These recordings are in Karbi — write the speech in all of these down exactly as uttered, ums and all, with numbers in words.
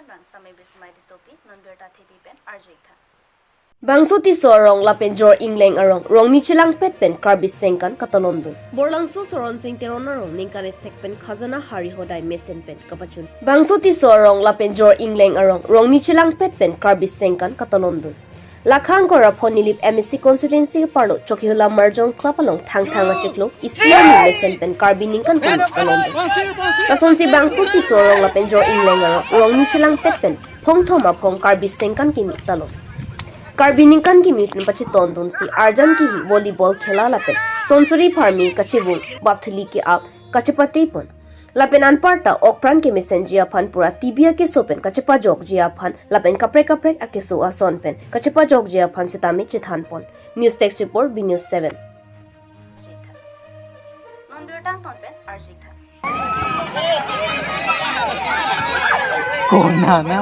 Bang Samai Bismai Tissopi, non birta thepi pen arju-ik tha. Bangso Tisso arong lapen Jor Ingleng arong, rongni chelangpet pen Karbi Sengkan katalondun. Borlangso Soron Sing Teron arong ningkan isi pen khajana hari hodai mesen pen kapachun. Bangso Tisso arong lapen Jor Ingleng arong, rongni chelangpet pen Karbi Sengkan katalondun. Lakhang Korapho Nilip M A C constituency parlo Chokihola Marjong Club along Thangthang achiklo isi arni mesen pen Karbi ningkan kimi katalondun. Lasonsi bangso Tisso arong lapen Jor Ingleng arong, rongni chelangpet pen phongthom aphong Karbi Sengkan kimi talon. Karbi ningkan kimi pen pachetondunsi arjan kihi volleyball khela lapen sonsuri pharmi kachevung bapthili ke-ap kachepate pon. Lapen anparta okpran kemesenji aphan pura T B akeso pen kachepajokji aphan lapen kaprek kaprek akeso ason pen kachepajokji aphan setame chethan pon. News Desk Report, B News seven. Non birta angton pen arju-ik tha. Kona na.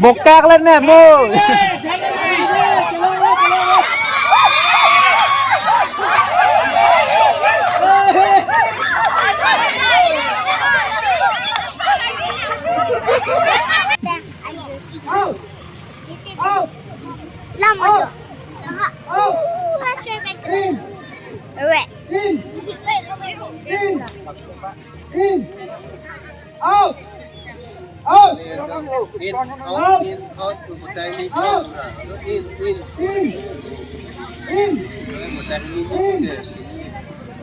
Boktak le ne mo. Lam ajo. Aha. Red. Out! Out! In, out, in, out, to Bhutan, in, out. In, in. In! In! Bhutan, in, in.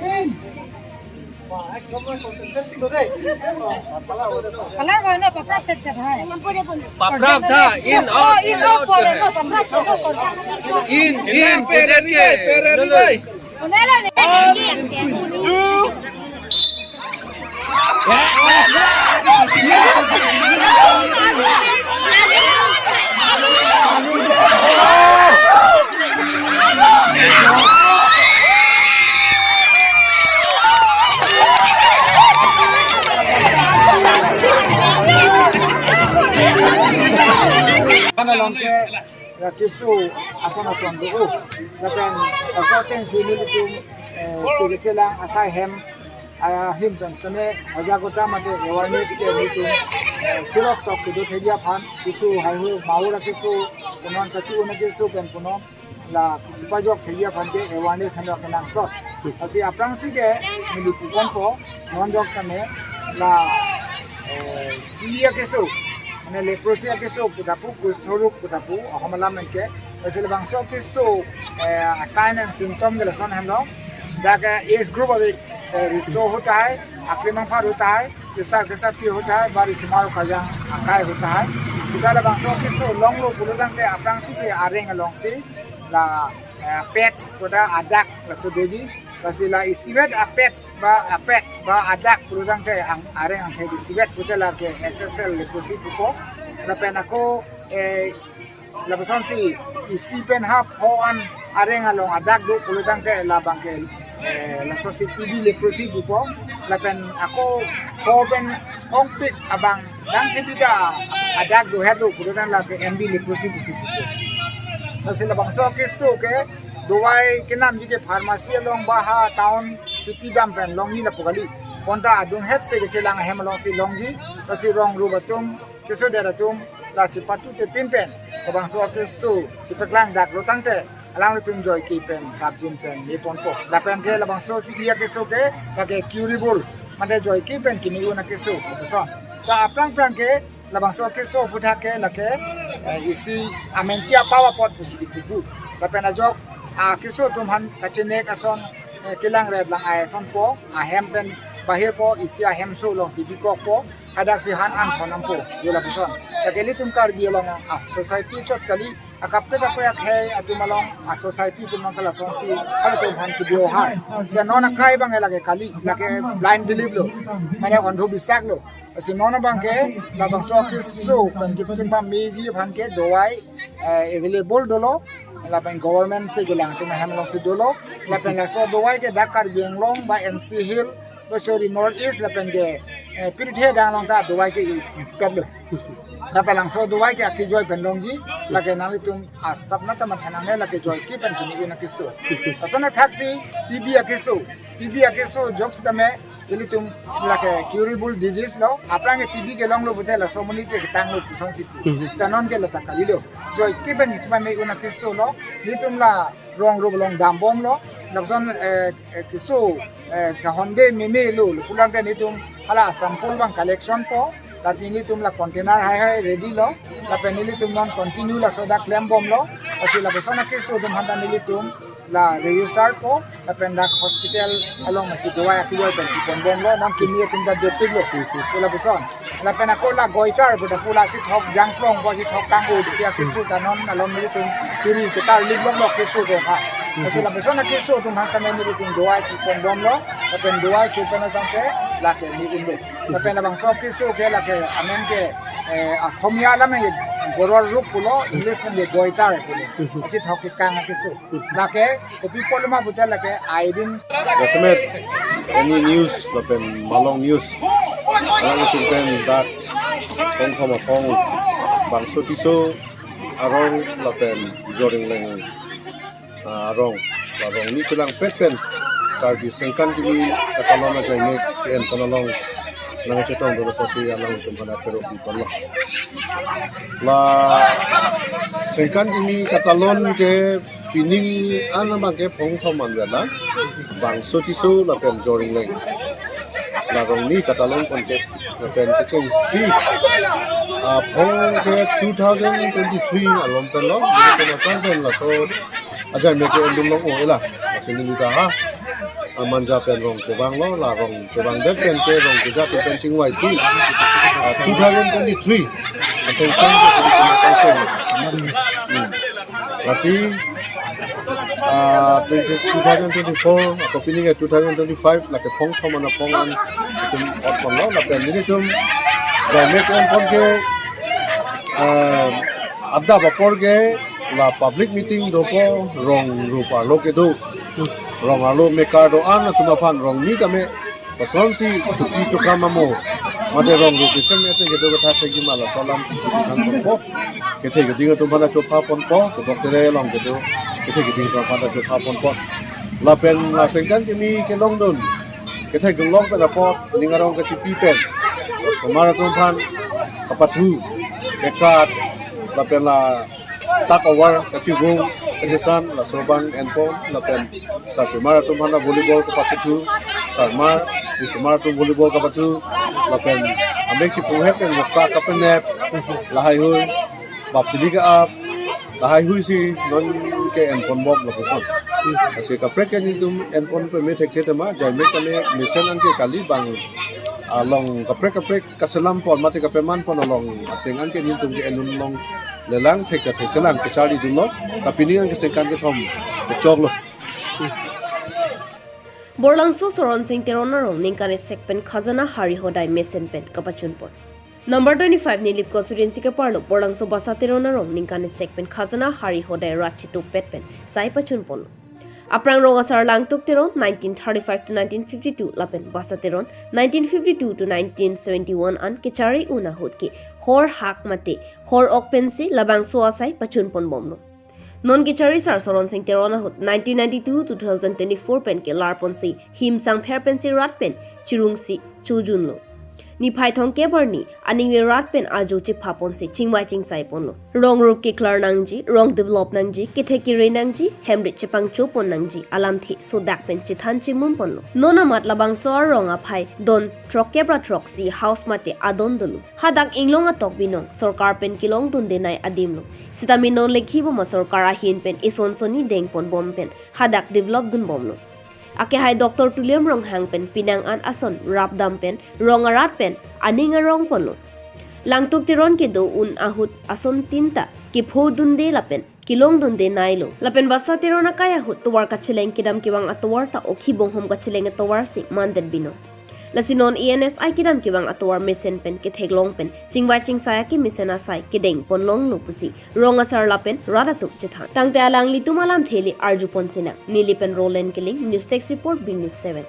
In! Color hoy na, paprak chet chet hoy. Paprak tha, in, out, in, out, pore na, paprak chet chet. In, in, pere ni bhai, pere ni bhai. Mana longke. Ya, keso ason ason do. Lapen aso ateng si nelitum, eh, si kechelang asai hem ahin pen seme ajak uta mate awareness ke nelitum, eh, chirok tok kedo thekji aphan keso haihu maura keso punon kachu una keso pen punon la chepajok thekji aphan ke awareness handa kenangsot. Lasi aphrangsi ke neli pu ponpo non jok seme la, eh, C A keso, mane leprosy keso pu ta pu, kushto rog pu ta pu, ahom alam ke, ऐसे labangso keso, eh, sign and symptom ke lason henlo, dak ke age group अभी, eh, riso hota hai, akli nangphar hota hai, pesap kesap pi hota hai, ba riso mar kajang akai hota hai, sita labangso keso longlo pulo tangte aphrangsi ke areng alongsi, la, eh, pads pu ta adak laso doji, lasi la isivet a-pads ba a-pad ba adak pulo tangte ang areng angthek isivet pute lake ancestral leprosy pupo. Lapen ako, eh, lapuson si isi pen ha pho an areng along adak do pulo tangte labang ke, eh, laso si T B leprosy pupo. Lapen ako pho pen ongpik abang dang thepita adak do het do pulo tang lake M B leprosy pusi pupo. Lasi labangso keso ke dawai kenamji ke pharmacy along ba ha town city dam pen longji lapu kali. Bonta adung het si kechelang ahem alongsi longji. Lasi rong rup atum, kesodet atum la chepatute pin pen labangso keso chepaklang dak lo tangte alanglitum joike pen kapjin pen me ponpo. Lapen ke labangso si iya keso ke lake curable, mate joike pen kimi una keso, lapuson. Sa aphrang phrang ke labangso keso aputhak ke lake, eh, isi amenchi apaw apot pusi kipu. Lapen ajok akeso atum aphan kachenek ason, eh, kelang ret lang ai asonpo, ahem pen bahirpo, isi ahemso alongsi bikokpo, hadak si han an thon ampo, jo lapuson. Lake ilitum Karbi along a society chot kali, akaprek kaprek akhei atum along a society atum along ke lasonsi halatum aphan kebiohar. Si non akai abang lake kali, lake blind belief lo, mane ondho biswaslo. Si non abang ke labangso keso pen kipchimpa meji aphan ke dawai, eh, available dolo. Lapen government si kelang atum ahem alongsi dolo. Lapen laso dawai ke dak Karbi Anglong ba N C Hill, ba sorry, North East lapen ke, eh, pirthe adang along ta dawai ke isipetlo. Lapen labangso dawai ke akejoi pen longji, lake nanglitum asap nata mathanang le lake joike pen kimi un akeso. Lason athaksi T B akeso, T B akeso jok sitame ilitum lake curable disease lo, aphrang ke T B kelonglo pute laso amonit ke ketanglo pusonsi pu. Mhm. Sita non ke lata kalilo. Joike pen kimi un akeso lo, nelitum la rong rup along dambomlo, lapuson, eh, eh, keso, eh, kahonde meme lo, pulang ke nelitum hala sample abang collection po, lapen nelitum la container haihai ready lo, lapen nelitum non continue laso dak klembomlo, lasi lapuson akeso atum aphan ta nelitum la register po, lapen dak hospital along masi dawai akejoi pen kiponbomlo, non kimi atum ta dopiklo, lapuson. Lapen ako la goiter pu ta pu la chithok jangklong pu chithok tang-o, dia keso ta non alom nelitum churi ketar lik long lo keso do ha. Lasi lapuson akeso atum aphan sitame nelitum dawai kiponbomlo, lapen dawai cho pen atangte lake mi unde. Lapen labangso keso ke lake amen ke, eh, Akhomia alam ke goror ruk pulo, English pen ke goiter pulo. Achithok kekang akeso. Lake kopi pulo ma pute lake aidin. Jasemet, any news lapen malong news, alanglitum pen dak Phongthom aphong, Bangso Tisso arong lapen Joringleng arong, la rong ni chelangpet pen Karbi Sengkan Kimi Katalon ajoine ke-enpon along nangchetongdun apotsi alanglitum aphan apherok piponlo. La Sengkan Kimi Katalon ke pining an abang ke Phongthom anvela, Bangso Tisso lapen Joringleng, la rong ni katalon pon ke, lapen kechengsi aphong ke two thousand twenty-three alom pen lo, nelitum aphan pen laso ajoine ke-endun long-o ila. Lasi neli ta ha, a, Manja pen rong chevanglo, la rong chevangdet pen ke rong keja pen chingvaisi, a, two thousand twenty-three asengkan ke, hmm, lasi, a, twenty, two thousand twenty-four, ako pini ke two thousand twenty-five, lake Phongthom an aphong an itum otponlo, lapen nelitum ajoine ke-enpon ke, a, adap apor ke la public meeting dopo, rong rup arlo kedo, rong arlo mekar do-an atum aphan rong ni tame kosonsi tuki tukram amo, mate rong rup kesen ete kedo ketha thekji ma, laso alam tuki than ponpo. Kethe keding atum aphan ta chopha ponpo, kedok tere along kedo kethe keding atum aphan ta chopha ponpo. Lapen la Sengkan Kimi kelongdun kethekdun long pen apot ning arong kachipi pen, osomar atum aphan kapathu, kekat, lapen la tak avar kachivung kachesan, laso abang enpon, lapen sarpimar atum aphan ta volleyball kapathu, sarmar, osomar atum volleyball kapathu, lapen amek kipung hep pen rokka kapenep, lahaihui bap chili ka-ap, lahaihui si non ke-enponbom lapuson. Lasi kaprek ke nelitum enpon peme thekthe tema, ajoine tame mesen an ke kali, bang along kaprek kaprek kaselam pon mate kapeman pon along ateng an ke nelitum ke-endun longlelang, thekta thekthelang kecharlidunlo, ta pining an ke Sengkan kethom kechoklo. Borlangso Soron Sing Teron arong ningkan isi pen khajana hari hodai mesen pen kapachunpon. Number twenty-five Nilip constituency keparlo Borlangso Basa Teron arong ningkan isi pen khajana hari hodai rat chituppet pen sai pachunponlo. Aphrang rong asar Langtuk Teron, nineteen thirty-five to nineteen fifty-two, lapen Basa Teron, nineteen fifty-two to nineteen seventy-one an kechari un ahut ke hor hak mate hor ok pensi labangso asai pachunponbomlo. Non kechari sar Soron Sing Teron ahut nineteen ninety-two to two thousand twenty-four pen kelarponsi him sangpher pensi rat pen chirungsi chojunlo. Niphai thomkep arni aningve rat pen ajo chephaponsi chingvai chingsaiponlo. Rong rup keklar nangji, rong develop nangji, kethe kere nangji, hemrit chepangchopon nangji alamthe sodak pen chethan chimumponlo. Non amat labangso arong aphai don throkkep ra throksi house mate adon dolo. Hadak inglong atok binong sorkar pen kelongdundenei adimlo. Sitame non lekhi boma sorkar ahin pen ison sonni dengponbom pen hadak develop dunbomlo. Akehai Doctor Tuliram Ronghang pen penang an ason rapdam pen rong arat pen aning arongponlo. Langtuk Teron kedo un ahut ason tinta kephodunde lapen kelongdundeneilo. Lapen Basa Teron akai ahut tovar kacheleng kedam kevang atovar ta okhi bonghom kacheleng atovar si mandet binong. Lasi non A N S I kedam kevang atovar mesen pen ketheklong pen chingvai chingsai akemesen asai kedeng ponlonglo pusi rong asar lapen rat atum chethan. Tangte alanglitum alamthe le arjupon sinang. Neli pen Roland Killing, News Desk Report, Big News seven.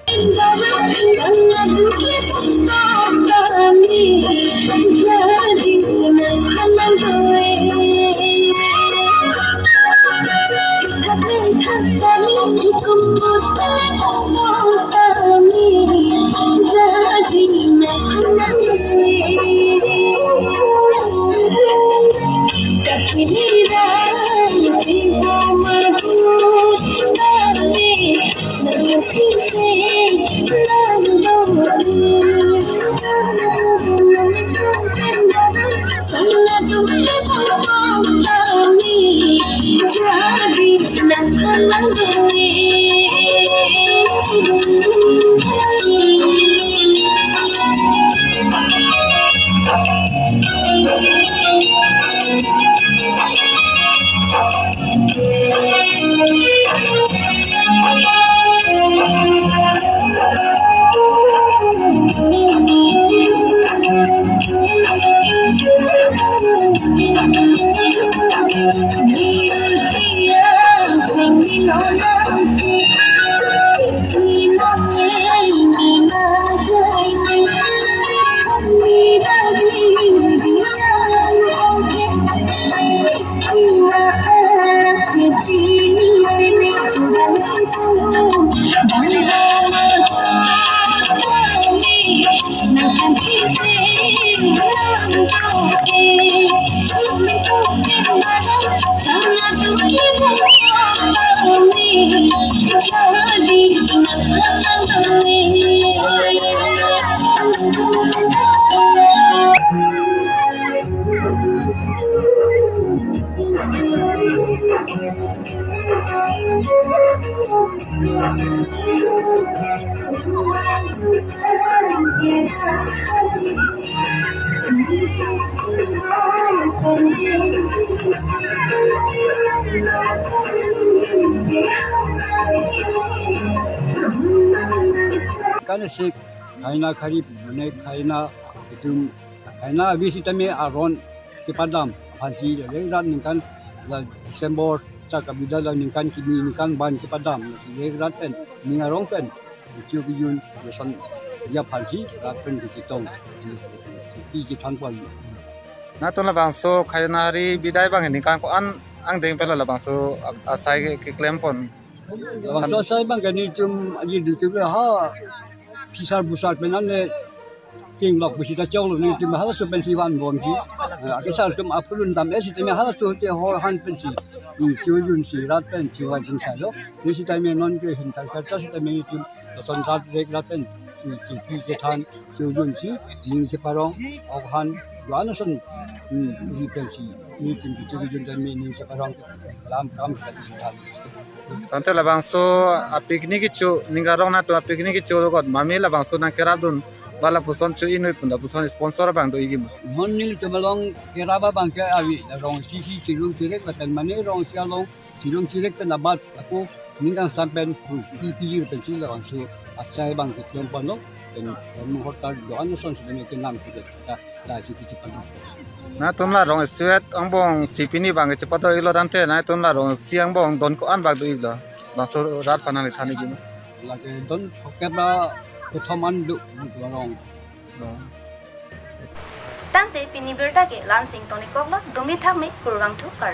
Kan sik khaina kharip, mane khaina itum khaina avi sitame aron kepadam aphansi le rat ningkan la December ta kabida la ningkan kimi ningkan ban kepadam le rat pen ning arong pen kiu kiyun yason ya aphansi rat pen kichetong pi kithan pon. Nangtum labangso khaina hari bidai abang ningkan ko-an angdeng pen labangso asai ke, keklem pon. Labangso asai abang ke nelitum aji dutu ke ha phisar busar pen an le tinglok pusi ta choklo nelitum halaso pensi vanbomji. Eh, akesar atum apulun dam-e sitame halaso te hor han pensi. Hmm, chojunsi rat pen chingvai chingsailo. Neli sitame non ke hin thangkar ta sitame nelitum lason rat rek rat pen, hmm, chingpi chethan chojunsi ning cheparong ok han do-an ason, hmm, ri pensi nelitum kechojun tame ning cheparong lam kam sitame than. Tangte labangso a-picnic kecho, ning arong nangtum a-picnic kecho logot mame labangso nangkerapdun ba lapuson cho-inoi pun lapuson sponsor abang do-iji ma? Non nelitum along kerap abang ke avi, rong isi si chirung chirek lapen mane rong isi along chirung chirek pen abat ako ning kangsam pen pi pi pensi labangso asai abang keklem ponlo pen pen hotar do-an ason si pen kenam si ta ta si kichi pano. Nangtum la rong isi angbong isi pini abang kechepado-iklo tangte nangtum la rong isi angbong don ko-an bak do-iklo? Bangso rat aphan nangli than-ikji ma? Lake don phokep ra kethom an do rong. Oh. Tangte pini birta ke la-ansi ingtonikoklo, dumi thakme, kurvangthu, kardom.